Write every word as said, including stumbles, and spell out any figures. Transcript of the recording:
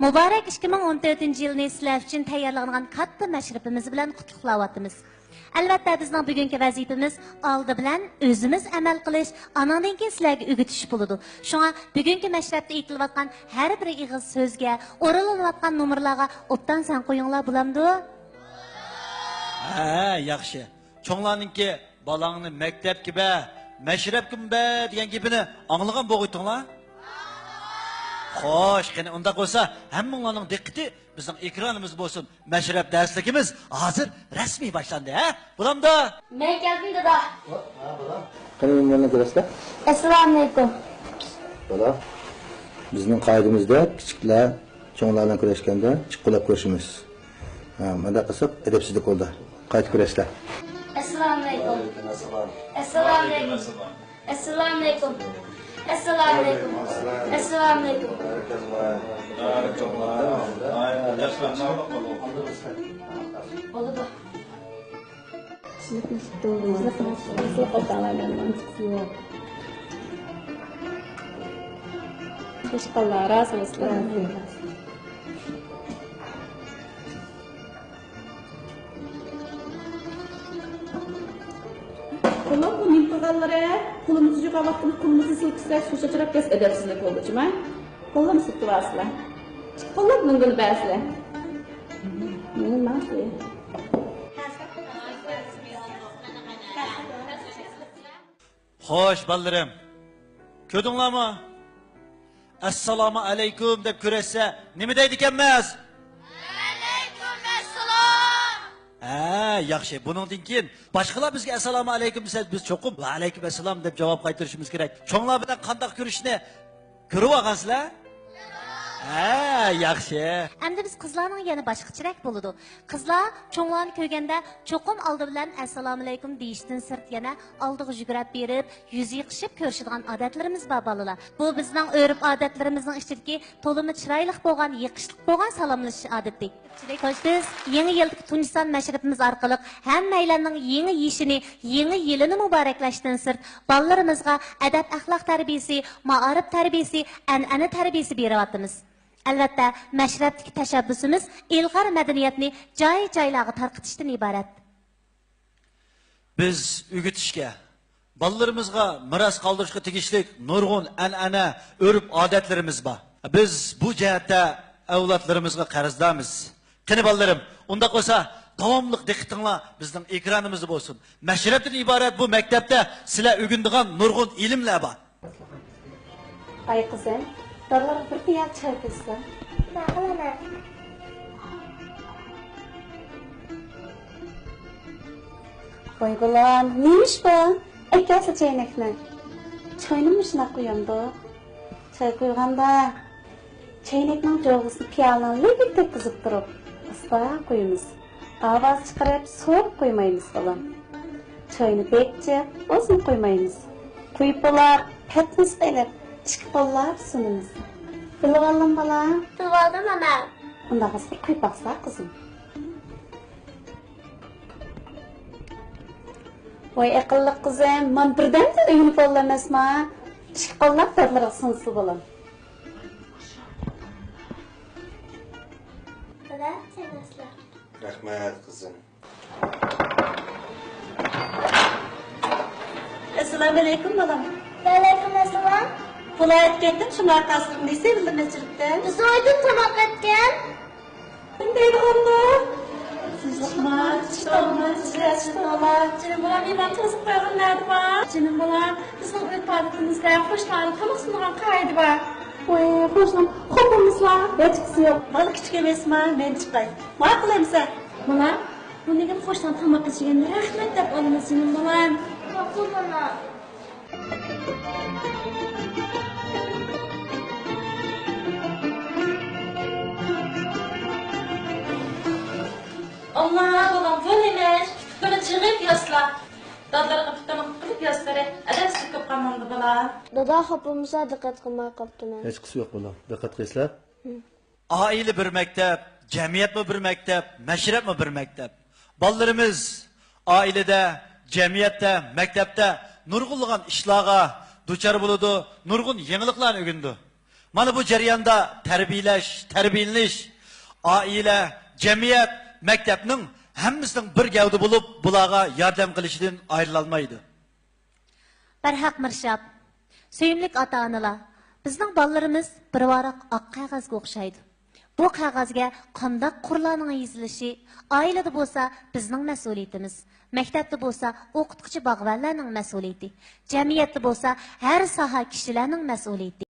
مۇبارەك ئىككى مىڭ ئون تۆتىنچى يىلنى سىلەر ئۈچۈن تەييارلانغان كاتتا مەشرىپىمىز بىلەن قۇتلۇقلاۋاتىمىز. ئەلۋەتتە، بىزنىڭ بۈگۈنكى ۋەزىپىمىز ئالدى بىلەن ئۆزىمىز ئەمەل قىلىش، ئاناندىن كېيىن سىلەرگە ئۆگىتىش بولىدۇ. شۇڭا بۈگۈنكى مەشرەپتە ئېيتىلىۋاتقان ھەر بىر ئېغىز سۆزگە، ئورۇنلىنىۋاتقان نومۇرلارغا ئوبدان سان قويۇڭلار، بولامدۇ؟ ھە، ياخشى. چوڭلارنىڭكى «بالاڭنى مەكتەپكە بەر، مەشرەپكىمۇ بەر» دېگەن گېپىنى ئاڭلىغان بولغىيتىڭلار؟ خوش، قېنى ئۇنداق بولسا ھەممىڭلارنىڭ دىققىتى بىزنىڭ ئېكرانىمىزدا بولسۇن. مەشرەپ دەرسلىكىمىز ھازىر رەسمىي باشلاندى، ھە؟ بولامدۇ؟ مەن كەلدىم، دادا. قېنى، مېھمانلارنى كۆرەسىلەر. ئەسسالامۇئەلەيكۇم. بالا، بىزنىڭ قائىدىمىزدە كىچىكلەر چوڭلار بىلەن كۆرۈشكەندە چىققۇلاپ كۆرۈشىمىز. ھە، مۇنداق قىلساق ئەدەپسىزلىك بولىدۇ. قايتا كۆرەسىلەر. ئەسسالامۇئەلەيكۇم. ئەسسالامۇئەلەيكۇم. ئەسسالامۇئەلەيكۇم. ئەسسالامۇئەلەيكۇم. ئەسسالامۇئەلەيكۇم. بولىدۇ. خوش قاللا، رازى بولسۇن. قولۇم، بۇ نېمە قىلغانلىرى؟ قولىمىزنى يۇغان ۋاقتىمىز قولىمىزنى سىلكىسەك، سۇ چاچراپ كەتسە ئەدەپسىزلىك بولىدۇ، جۇما. قوللىرىنى سىلكىۋالسىلەر. قوللاپ مىڭگۈل بەرسىلەر. مېنىڭ ماڭسى. خوش، بالىلىرىم. كۆردۈڭلارمۇ؟ «ئەسسالامۇ ئەلەيكۇم» دەپ كۆرۈشسە نېمە دەيدىكەنمىز؟ ۋەئەلەيكۇم ئەسسالام. ھە، ياخشى. بۇنىڭدىن كېيىن باشقىلار بىزگە «ئەسسالامۇ ئەلەيكۇم» دېسە، بىز چوقۇم «ۋەئەلەيكۇم ئەسسالام» دەپ جاۋاب قايتۇرۇشىمىز كېرەك. چوڭلار بىلەن قانداق كۆرۈشنى كۆرۈۋالغانسىلەر؟ ھە، ياخشى. ئەمدى بىز قىزلارنىڭ يەنە باشقىچىراك بولىدۇ. قىزلار چوڭلارنى كۆرگەندە چوقۇم ئالدى بىلەن «ئەسسالامۇئەلەيكۇم» دېيىشتىن سىرت يەنە ئالدىغا يۈگۈرۈپ بېرىپ، يۈز يېقىشىپ كۆرۈشىدىغان ئادەتلىرىمىز بار، بالىلار. بۇ بىزنىڭ ئۆرپ-ئادەتلىرىمىزنىڭ ئىچىدىكى تولىمۇ چىرايلىق بولغان، يېقىشلىق بولغان سالاملىشىش ئادىتى. خوش، بىز يېڭى يىلدىكى تۇنجى سان مەشرىپىمىز ئارقىلىق ھەممەيلەننىڭ يېڭى يېشىنى، يېڭى يىلىنى مۇبارەكلەشتىن سىرت، بالىلىرىمىزغا ئەدەپ-ئەخلاق تەربىيىسى، مائارىپ تەربىيىسى، ئەنئەنە تەربىيىسى بېرىۋاتىمىز. ئەلۋەتتە، مەشرەپتىكى تەشەببۇسىمىز ئىلغار مەدەنىيەتنى جاي-جايلارغا تارقىتىشتىن ئىبارەت. بىز ئۆگىتىشكە، بالىلىرىمىزغا مىراس قالدۇرۇشقا تېگىشلىك نۇرغۇن ئەنئەنە، ئۆرپ-ئادەتلىرىمىز بار. بىز بۇ جەھەتتە ئەۋلادلىرىمىزغا قەرزدارمىز. قېنى، بالىلىرىم، ئۇنداق بولسا، داۋاملىق دىققىتىڭلار بىزنىڭ ئېكرانىمىزدا بولسۇن. مەشرەپتىن ئىبارەت بۇ مەكتەپتە سىلەر ئۆگىنىدىغان نۇرغۇن ئىلىملەر بار. ئاي قىزىم، دادىلارغا بىر پىيالە چاي قۇيسا. ماقۇل، ئانا. ۋاي بالام، نېمە ئىش بۇ؟ ئەكەلسە چەينەكنى. چاينى مۇشۇنداق قۇيامدۇ؟ چاي قۇيغاندا چەينەكنىڭ جوغىسىنى پىيالىنىڭ لېۋىگە تەگكۈزۈپ تۇرۇپ، ئاستا قۇيىمىز. ئاۋاز چىقىرىپ، سوراپ قۇيمايمىز، بالام. چاينى بەك جىق، ئۇزۇن قۇيمايمىز. قۇيۇپ بولاپ، پەتنۇس ئېلىپ، ئىككى قوللاپ سۇنىمىز. بىلىۋالدىڭ، بالام؟ بىلىۋالدىم، ئانا. ئۇنداق بولسا، بىر قۇيۇپ باقسا، قىزىم. ۋاي ئەقىللىق قىزىم، مانا بىردەمدىلا ئۆگىنىپ بولدى ئەمەسما؟ ئىككى قوللاپ دادىلىرىغا سۇنسا، بالام. رەھمەت، قىزىم. ئەسسالامۇئەلەيكۇم، بالام. ۋەئەلەيكۇم ئەسسالام. پۇل ئايرىپ كەتتىم، شۇ ماقاسىلىق نېسى بىللە مەچرىپتە. بىز ئايدىن تاماق ئەتكەن. نېمە دەيدىغاندۇ؟ تىنچلىقما، چىتاڭما، چىلە چىتاڭلار. جېنىم بالام، ئىمام تۇرغۇزۇپ قويغان نەدىما؟ جېنىم بالام، بىزنىڭ ئۆرپ-ئادىتىمىزدە قوشنىلارنى تاماق سۇنىدىغان قائىدە بار. ۋاي، قوشنام، خوپ بولمىسىلا، ھېچقىسى يوق. بالا كىچىك ئەمەسما، مەن چىقاي. ماقۇل ئەمىسە. بالام، بۇنى قوشنام تاماق ئىچىگەندە رەھمەت دەپ ئالىمىز، جېنىم بالام. ماقۇل، ئانا. ئاللا، بالام، بۇ نېمە؟ پۇتىنى چىغىپ ياسلا. دادىلىرىغا پۇتىنى قىلىپ ياسلىرى ئەدەپسىزلىك كۆپ قالمامدۇ، بالا؟ دادا خاپا بولمىسا، دىققەت قىلماي قاپتىمەن. ھېچقىسى يوق، بالام. دىققەت قىلىسىلەر. ئائىلە بىر مەكتەپ، جەمئىيەتمۇ بىر مەكتەپ، مەشرەپمۇ بىر مەكتەپ. بالىلىرىمىز ئائىلىدە، جەمئىيەتتە، مەكتەپتە نۇرغۇنلىغان ئىشلارغا دۇچار بولىدۇ، نۇرغۇن يېڭىلىقلارنى ئۆگىنىدۇ. مانا بۇ جەرياندا تەربىيەلەش، تەربىيەلىنىش، ئائىلە، جەمئىيەت، مەكتەپنىڭ ھەممىسىنىڭ بىر گەۋدە بولۇپ، بۇلارغا ياردەم قىلىشىدىن ئايرىلالمايدۇ. بەرھەق مىرشاب، سۆيۈملۈك ئاتا-ئانىلار، بىزنىڭ بالىلىرىمىز بىر ۋاراق ئاق قەغەزگە ئوخشايدۇ. بۇ قەغەزگە قانداق قۇرلارنىڭ يېزىلىشى، ئائىلىدە بولسا بىزنىڭ مەسئۇلىيىتىمىز، مەكتەپتە بولسا ئوقۇتقۇچى باغۋەنلەرنىڭ مەسئۇلىيىتى، جەمئىيەتتە بولسا ھەر ساھە كىشىلەرنىڭ مەسئۇلىيىتى.